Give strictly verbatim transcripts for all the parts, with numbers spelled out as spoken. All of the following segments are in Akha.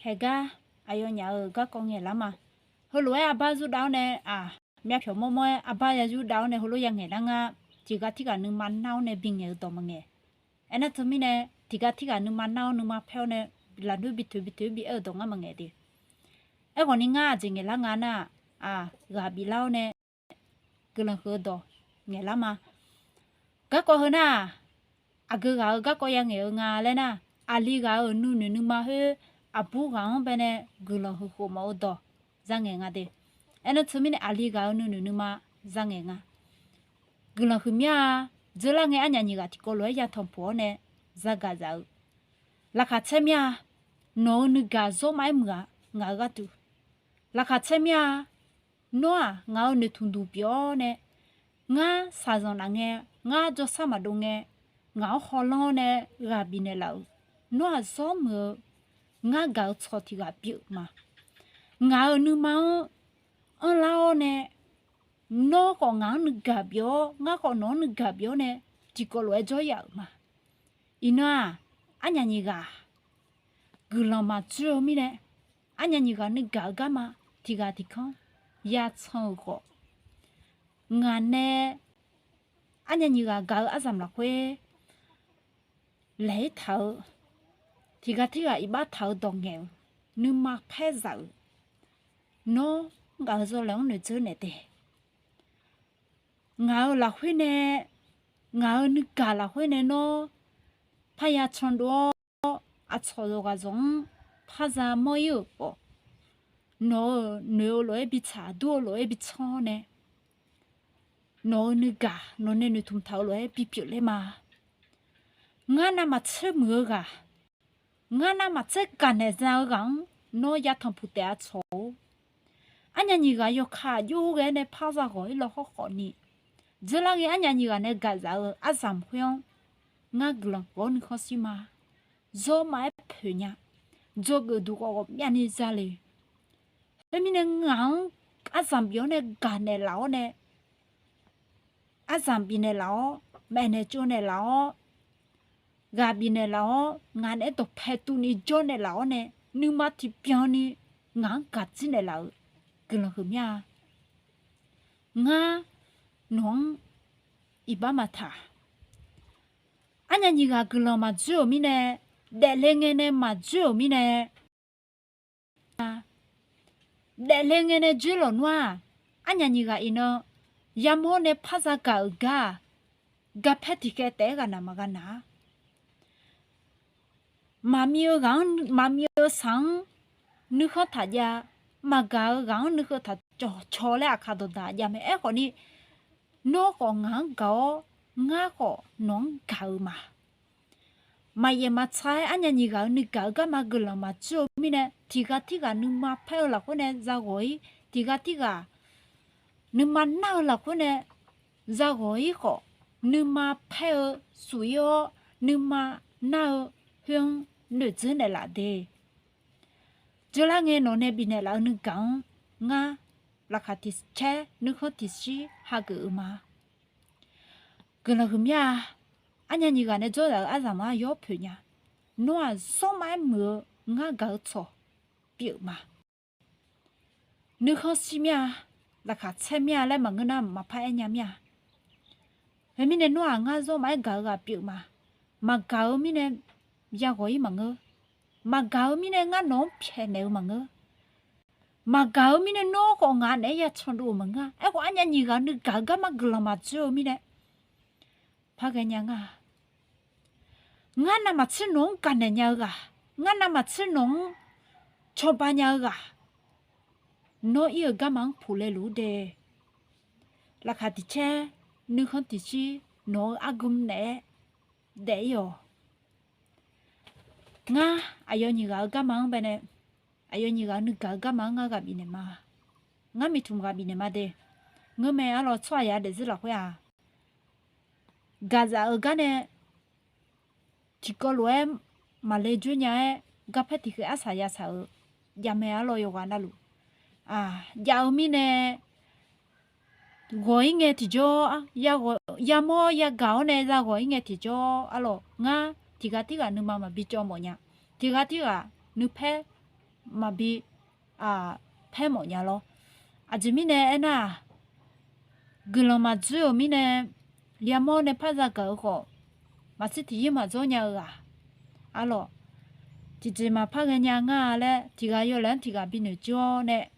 Haeqgar aqyawfnyaf-euq garkawv ngaeqlar ma. Heulof-aer arbar zurdav-awr nae, aq, myavpyawq mawrmawr-aer arbar ya zurdav-awr nae heulof ya ngaeqlar nga. Tiqghaq tirghaq nuima nar-awr nae bingaeq-eu dawq maqngaeq. Aernar teumirnae, tiqghaq tirghaq nuima nar-awr nuima paer-awr nae lafnoer bitoeq bitoeq-aer bi aer-eu dawq ngar maqngaeq de. Aerkhawf ni ngar aqjeq ngaeqlar nga nar-aq, ghaq biflar-awr nae guiqlanq huiq-eu dawq ngaeqlar ma. Garkawv heu nar-aq, aqgeu ghaq-euq garkawv ya ngaeq-eu nga laer nar, aqli ghaq-euq nuinoeq nuima khoer aqbur ghaq-anr bae nae guiqlanq huiq khof mawf-eu dawq zangaeq nga de. Aernar teumirnae aqli ghaq-euq nuinoeq nuima zangaeq nga. Guiqlanq huiqmya-a. Dzeurlar ngae arnyaf nyiq ghaq tiqkawv lof-aer yatanq puq-awr nae zagaq zaf-eu, laqkhaq caer mir-a. Nawq-euq nuigaq zawr maf-aer muiq-a. Ngaq-euq gharduq laqkhaq caer mir-a. Nawr-aq ngaq-euq noeqtmq duq pyeuf-awr nae, ngar shaqzanq naf ngae, ngar jawrsar maqdov ngae, ngaq-anr hawlanr-awr nae ghaq bifnaeq laf-euq, nawr-aq zawr muiq-eu ngar gaq-eu tsawq tiq ghaq pyeuf ma. Ngaq-euq nuima-anr anrlar-awr nae, nawr khawf ngaq-anr nuigaq bif-awr, ngar khawf nawq-anr nuigaq bif-awr nae, tiqkawv lof-aer jawryaf-euq ma. Iqnan-aq, arnyaf nyiq ghaq guiqlanq maqdzoer-eu mirnae, arnyaf nyiq ghaq nuigaq-eu garma tiq ghaq tiq kanr ya can-euq khawf, ngaq nae arnyaf nyiq ghaq gaq-eu aryamq lafkhoer laeq-ir taq-eu, tiq ghaq tirghaq iqbax taq-eu dawq ngaeq-euq, nuima paer zaf-euq, nawr ngaq-euq zawlaeq-anr noeqdzeur naeq de. Ngaq-euq lafkhoer nae, ngaq-euq nuigaq lafkhoer nae nawr parya candov-awr, aqcawq yawqghaq zawq-anr parza mawr-ir-euq khawf, nawq-euq noeq-eu lof-aer bitsaq, dur-eu lof-aer bitsanr-awr nae, nawq-euq nuigaq nawq nae noeqtmq taq-eu lof-aer bipyeuf ler ma. Ngar navmaqtser muiq-eu ghaq, ngar navmaqtser gaqnaeq za-eu ghaq-anr nawr yatanq puq taef-a tsawq-or. Arnyaf nyiq ghaq yawkaq aqjox ghae-aer nae parza ghawq-ir law hawrkhawf ni, dzeurlar ngae arnyaf nyiq ghaq nae gaqzaf-eu aryamq khoer-anr ngar guiqlanq khof-awr nuikhanr shir ma. Zawr maf-aer poeq nya. Dzawgeuf duq khawf ghawqmyavni za le. Khoermirnae ngaq-anr aryamq bif-awr nae gaqnaeq laf-awr nae, aryamq bifnaeq laf-awr, maeqnaeq tsovnaeq laf-awr, ghaq bifnaeq laf-awr, ngaq naeq-aer dawqpae tuvni jawrnaeq laf-awr nae, nuima tiqbyan ni ngaq-anr gaqdzir naeqlaf-euq guiqlanq huiqmya-a. Ngar nawq-anr iqbax maqtaq. Arnyaf nyiq ghaq guiqlanq maqdzoer-euq mirnae, daefle ngae nae maqdzoer-euq mirnae, daefle ngae nae dzoer lawq nmr-aq, arnyaf nyiq ghaq iqnan yamawr nae parza gaq-euq gar-aq, garpaer tiqkhaev taef-aer ghaqnaq maqghaqnaq-a. Maqmiv-eu ghaq-anr, maqmiv-eu saq-anr nuikhanr taq jav, maqgaq-eu ghaq-anr nuikhanr taq cawqcawq laer aqkaq dawqdaq jav mae. Aerkhawf ni, nawr khawf ngaq-anr gaq-awr, ngar khawf nawq-anr gaq-eu ma. Maqyaef maqtsa-aer arnyaf nyiq ghaq-euq nuigaq-eu garma guiqlanq maqtsoer-eu mirnae, tiq ghaq tirghaq nuima paer-eu lafkhoer nae za ghawq-ir, tiq ghaq tirghaq nuima nar-eu lafkhoer nae za ghawq-ir khawf, nuima paer-eu suf-ir-awr, nuima nar-eu khoer-anr noeqdzeur naeqlaf de. Dzeurlar ngae nawq nae bifnaeq laf-eu nuigaq-anr ngar laqkhaq tiq caer nuikhanr tiqshir hageuf-eu ma. Guiqlanq huiqmya-a. Arnyaf nyiq ghaq nae dzawrzaq-eu aryamq-anr yawr poeq nya. Nawr-aq, zanrma-aer muiq-eu ngar gaq-eu tsawq pyeuf ma. Nuikhanr shir mir-a, laqkhaq caer mir-a laer maqngeur nar, maqpar aer nya mir-a. Khoermirnae nawr-aq, ngar zanrma-aer gaq-eu ghaq pyeuf ma. Maqgaq-eu mirnae ya ghawq-ir maqngeur. Maqgaq-eu mirnae ngar nawq-anr pyaeqnaeq-eu maqngeur. Maqgaq-eu mirnae nawr khawf ngaq naeq-aer ya candov-euq maqngeur-a. Aerkhawf arnyaf nyiq ghaq nuigaq-eu garma guiqlanq maqtsoer-eu mirnae, par ghaenya nga. Ngar navmaqtser nawq-anr gaqnaeq nya-eu ghaq, ngar navmaqtser nawq-anr cawba nya-eu ghaq, nawr ir-euq garma-anr puq le luf-ur de. Laqkhaq tiq caer nuikhanr tiqshir nawq-eu argmr naeq-aer daef-ir-awq. Ngar aqyawf nyiq ghaq-eu garma-anr bae nae, aqyawf nyiq ghaq nuigaq-eu garma-anr ngar ghaq bifnaeq ma. Ngar miqtmq ghaq bifnaeq ma de. Ngeurmae arlawr, tsawrhaq yaf daefzir lafkhoer-aq, gaqzaf-eu gar nae tiqkawv lof-aer maqle dzoer nya-aer, garpaer tiqkhaeq arsaq yasaq-eu javmae arlawr, yawqghaq navluf jav-eu mirnae, ghawq-ir ngae tiqjawr, yamawr yagaq-awr nae za ghawq-ir ngae tiqjawr arlawr, ngar tiq ghaq tirghaq nuima maqbi cawv mawf nya. Tiq ghaq tirghaq nuipaer maqbi paer mawf nya lawr. Aqjeq mirnae aernar-aq, guiqlanq maqdzoer-euq mirnae, yamawr nae par zagaq-eu khawf, maqshir tiqyir maqdzawr nya-eu ghaq, arlawq, tiqjeq maqpar ghaenya ngar-a laer tiqghaq yawlaeq-anr tiqghaq binoeq jir-awr nae,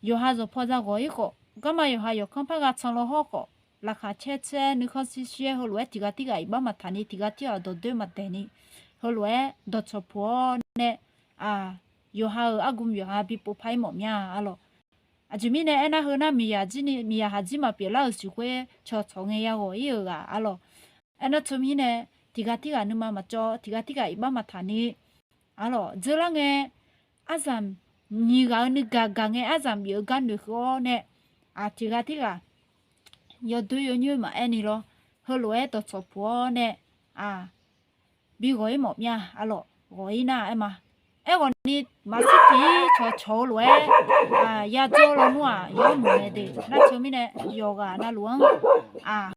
yawqha zawqpaw zaghawq-ir khawf, garma yawqha yawqkanr par gha can law hawr khawf, laqkhaq caer caer nuikhanr shir shir-aer heulof-aer tiqghaq tirghaq iqbax maqtaq ni, tiqghaq tirghaq dawqdoer maqdaeq ni, heulof-aer dawqcawq puq-awr nae, aq, yawqha-euq argu myawqha bipov par-ir mawf mya, arlawq. Aqjeq mirnae aernar, heunar miqyaq jir ni, miqyaq haq jir maqpyeuf lar-euq siq khoer cawqcawq ngae yaghawq-ir-euq ghaq, arlawq. Aernar teumirnae, tiqghaq tirghaq nuima maqcawv, tiqghaq tirghaq iqbax maqtaq ni, arlawq, dzeurlar ngae, arzamq nyiq ghaq-eu nuigaq gaq ngae, arzamq bif-eu gar noeqhuiq-awr nae, aq, tiqghaq tirghaq yawdoer yawnyoer maqaer ni lawr, heulof-aer dawqcawq puq-awr nae, aq, bi ghawq-ir mawf mya, arlawq, ghawq-ir nar aer ma. Aerghawq ni maqshir tiqyir cawqcawq-eu lof-aer, aq, yadzawr lawnmr-aq, yawmuiq nae de nar teumirnae, yawqghaq navluf-anr, aq,